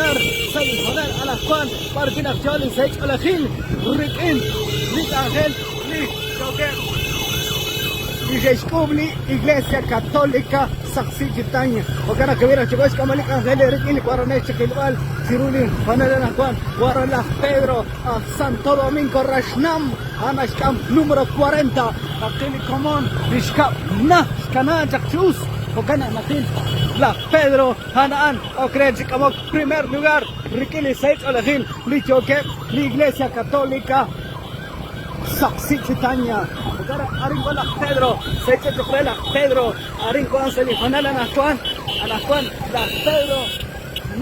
lugar sa' li hoonal anaqwan b'ar wi' naq yo li sahil ch'oolejil rik'in li k'anjel li yookeb' li xe'xk'uub' li Iglesia Católica Saqsi Chitaña. Jo'kan naq kawil raj chiqu xk'amb'al li k'anjel rik'in li waranel chiqilb'al chiru li hoonal anaqwan waran laj Pedro aj Santo Domingo Raxnam a'an naxk'am número 40 naqil li komon li xkab' najt xkana chaq chi us jo'kan naq naqil laj Pedro a'an a'an ok re chi k'amok primer lugar rik'in li sahil ch'oolejil li yookeb' li Iglesia Católica Saqsi Chitaña. Jo'kan naq arin wan laj Pedro, se'ch'e choq' re laj Pedro, arin wan sa' li hoonal anaqwan, anaqwan laj Pedro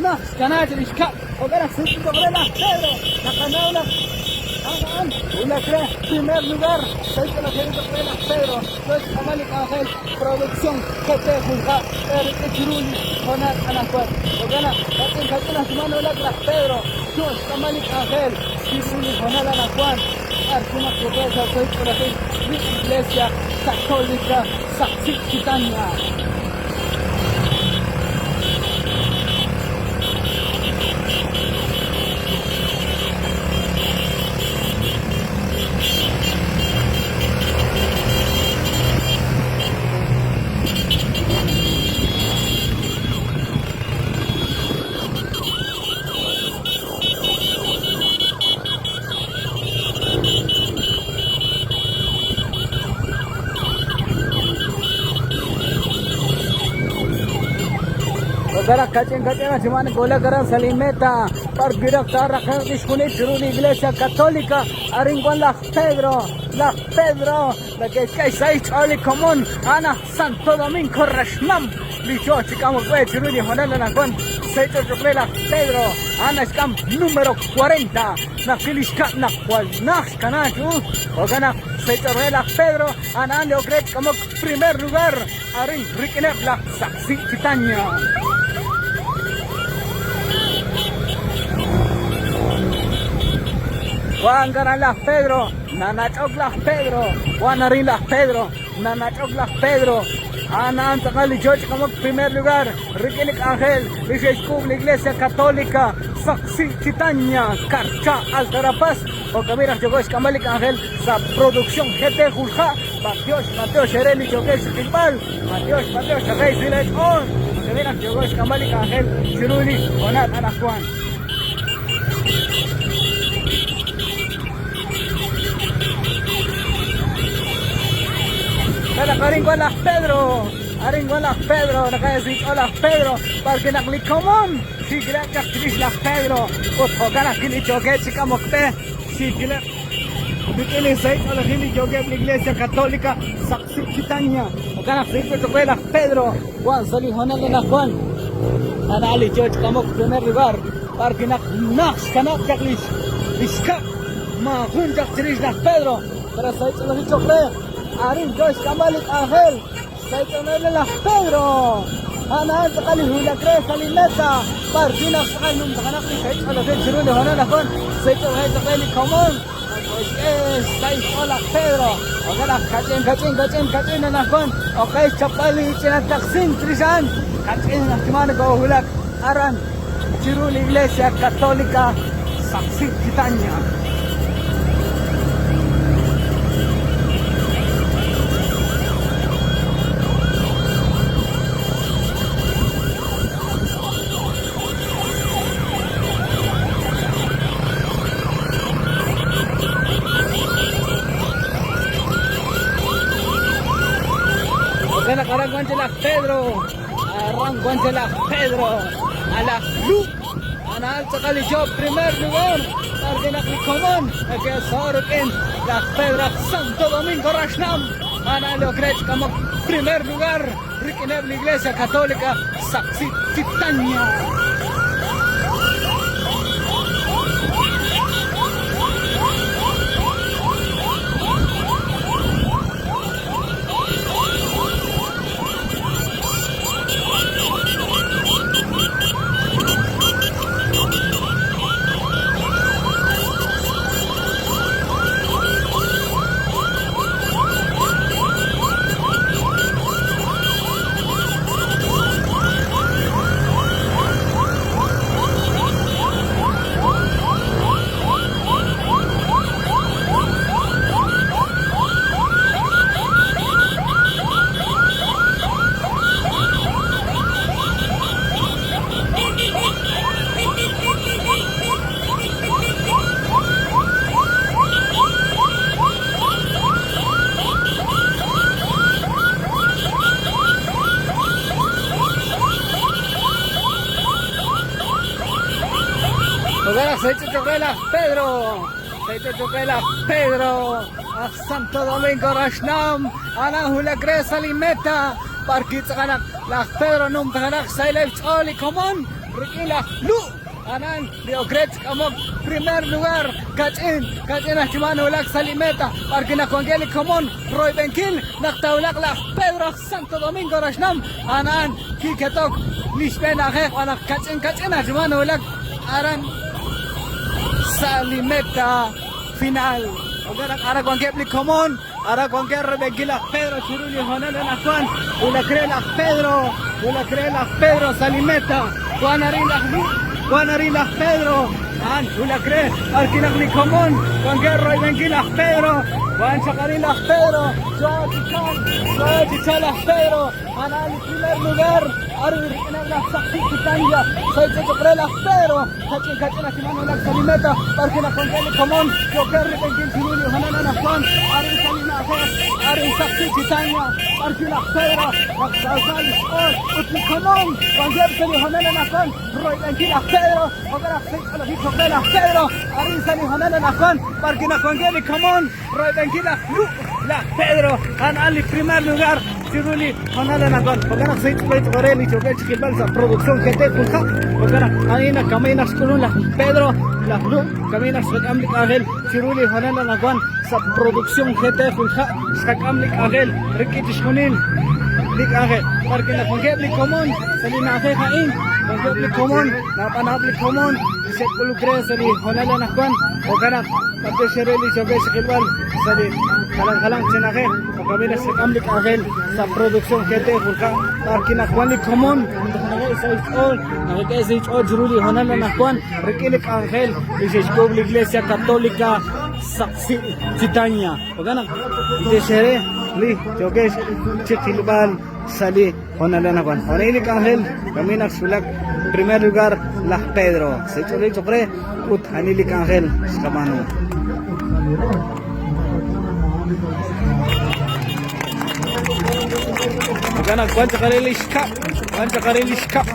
najt xkana chi li xkab', jo'kan naq se'ch'e choq' re laj Pedro, naqanaw naq a'an a'an wulak re primer lugar, se'ch'e choq' re laj Pedro, yo xk'amb'al li k'anjel Producción GT Julja rik'in chiru li hoonal anaqwan. Jo'kan naq kach'in kach'in aj chima nawulak laj Pedro, yo xk'amb'al li k'anjel chiru li hoonal anaqwan b'ar wi' naq yookeb' sa' sahil ch'oolejil li Iglesia Católica Saqsi' Chitania. Jo'kan naq kach'in kach'in naq chiman wulak aran sa' li meta b'ar wi' naq taaraqe'q chixjunil chiru li Iglesia Católica arin wan laj Pedro, laj Pedro Neke'xk'e xsahil xch'ool li komon a'an aj Santo Domingo Raxnam li yo chi k'amok b'e chiru li hoonal anaqwan sa' ch'och'uq re laj Pedro a'an naxk'am número 40 naq li xkab' naq jwal najt xkana chi us jo'kan naq sa' ch'och' re laj Pedro a'an a'an li ok re chi k'amok primer lugar arin rik'ineb' laj Saqsi' Chitaña. Juan aran laj Pedro, nanach'ok laj Pedro, Juan arin laj Pedro, nanach'ok laj Pedro. A'an a'an tz'aqal li yo chi k'amok primer lugar rik'in li k'anjel li xe'xk'uub' li Iglesia Católica Saqsi' Chitaña, Carchá, Alta Verapaz. Jo'kan b'i' naq yooko xk'amb'al li k'anjel sa' Producción GT Julja. B'antiox, b'antiox eere li yookex chi qilb'al. B'antiox, b'antiox re xsahil eech'ool. Jo'kan b'i' naq yooko xk'amb'al li k'anjel chiru li hoonal anaqwan. Naq arin wan laj Pedro, arin wan laj Pedro, naqaye'si laj Pedro, b'ar naq li komon xikileb' chaq chirix laj Pedro ut jo'kan ajwi' li yookeb' chi k'amok b'e xikileb' rik'in li sahil ch'oolejil li yookeb' li Iglesia Católica Saqsi' Chitaña. Jo'kan naq sahil ch'oolej laj Pedro wan sa' li hoonal anaqwan. Ana li yo chi k'amok primer lugar b'ar wi' naq najt xkanab' chaq li xkab' maajun chaq chirix laj Pedro, pero sahil ch'oolejil cho'q re arin yo xk'amb'al li k'anjel. Sa' xch'ooleb' laj Pedro, a'an a'an tz'aqal li wulak re sa' li meta, b'ar wi' naq tz'aqal numtajenaq li sahil ch'oolejil chiru li hoonal ajwan, sa' xch'ooleb' tz'aqal li komon, nakoxk'e xsahil xch'ool laj Pedro, jo'kan naq kach'in, kach'in, kach'in, kach'in anaqwan, ok re xchapb'al li ch'ina taqsink chirix a'an, kach'in naq kiman nokowulak aran chiru li Iglesia Católica Saqsi' Chitaña. Jo'kan naq aran wan chaq laj Pedro, aran wan chaq laj Pedro, a laj Lu', anal tz'aqal li yo primer lugar, b'ar wi' naq li komon neke'saho' rik'in laj Pedro aj Santo Domingo Raxnam, anal li ok re chi k'amok primer lugar rik'ineb' li Iglesia Católica Saqsi' Chitaña. Jo'kan sa' cho'q re laj Pedro, sa' cho'q re laj Pedro, aj Santo Domingo Raxnam, aran wulak re sa' li meta, b'ar kitz'aqanak laj Pedro numtajenaq xsahileb' xch'ool li komon rik'in laj Lu', aran li ok re chi k'amok primer lugar, kach'in, kach'in aj chiman wulak sa' li meta, b'ar wi' naq wankeb' li komon royb'enkil naq taawulaq laj Pedro aj Santo Domingo Raxnam, a'an kiketok li xb'een na'ajej xb'aan naq kach'in kach'in aj chiman wulak aran sa' li meta final. Jo'kan naq aran wankeb' li komon, aran wankeb' royb'enkil laj Pedro chiru li hoonal anaqwan, wulak re laj Pedro, wulak re laj Pedro sa' li meta, wan arin laj Lu', wan arin laj Pedro, a'an wulak re b'ar wi' naq li komon wankeb' royb'enkil laj Pedro, wan chaq arin laj Pedro, yo chi chalk, yo chi chalk laj Pedro, a'an li primer lugar, arin rik'ineb' laj Saqsi Chitanya, sa' ch'och' re laj Pedro, kach'in kach'in aj chiman wulak sa' li meta, b'ar wi' naq wankeb' li komon yookeb' royb'enkil chiru li hoonal anaqwan, arin sa' li na'ajej, arin Saqsi Chitanya, b'ar wi' laj Pedro, naq sa' li xch'ool ut li komon wankeb' sa' li hoonal anaqwan, royb'enkil laj Pedro, jo'kan naq xch'olojik cho'q re laj Pedro, arin sa' li hoonal anaqwan, b'ar wi' naq wankeb' li komon, royb'enkil laj Lu', laj Pedro, a'an li primer lugar chiru li hoonal anaqwan. Jo'kan naq sa' cho'q re li yookeb' chi qilb'al sa' Producción GT Junja, jo'kan naq a'in naq kama'in naq xk'ulun laj Pedro, laj Lu', kama'in naq xqak'am li k'anjel chiru li hoonal anaqwan sa' Producción GT Junja, xqak'am li k'anjel rik'in chixjunil li k'anjel. B'ar wi' naq wankeb' li komon sa' li na'ajej a'in, wankeb' li komon, naab'al li komon li xe'k'uluk re sa' li hoonal anaqwan, jo'kan naq b'antiox eere li yookeb' chi qilb'al sa' li jalan jalanq chi na'ajej, jo'kan naq xqak'am li k'anjel sa' Producción GT Julka, b'ar wi' naq wan li komon naqak'e sa' xch'ool, naqak'e sa' xch'ool chiru li hoonal anaqwan rik'in li k'anjel li xe'xk'uub' li Iglesia Católica Saqsi' Chitanya. Jo'kan naq b'antiox eere li yookeb' chi qilb'al sa' li hoonal anaqwan. Jo'kan li k'anjel kami naq xwulak primer lugar laj Pedro. Sa' ch'oolil cho'q re ut ani li k'anjel xqab'aanu. Jo'kan naq wan chaq re li xkab', wan chaq re li xkab'.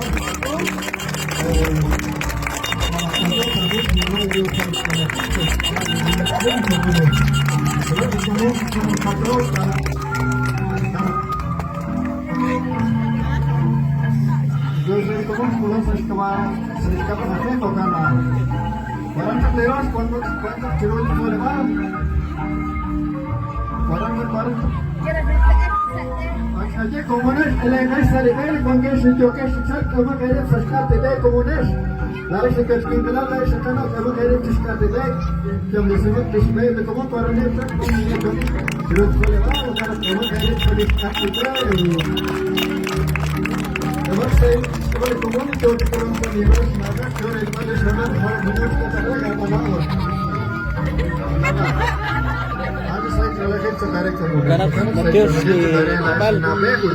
B'antiox li rilb'al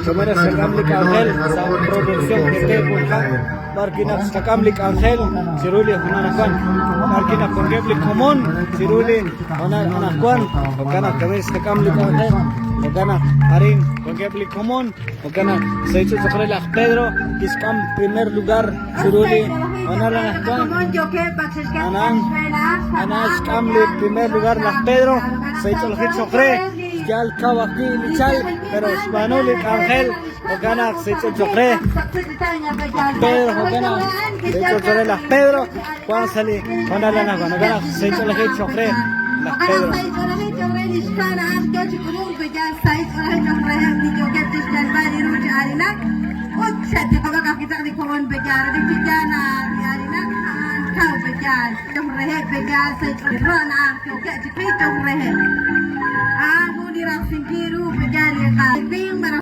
Chomera xqak'am li k'anjel sa' Producción GT Julka b'ar wi' naq xqak'am li k'anjel chiru li hoonal anaqwan b'ar wi' naq wankeb' li komon chiru li hoonal anaqwan jo'kan naq kami xqak'am li k'anjel jo'kan naq arin wankeb' li komon jo'kan naq sa' ch'uch'uq re laj Pedro kixk'am primer lugar chiru li hoonal anaqwan anan anan xk'am li primer lugar laj Pedro sa' ch'olojik cho'q re yal kaw ajwi' li chalk pero xb'aanu li k'anjel jo'kan naq sa' ch'uch'uq re Pedro jo'kan naq sa' ch'uch'uq re laj Pedro wan sa' li hoonal anaqwan jo'kan naq sa' ch'olojik cho'q re laj Pedro.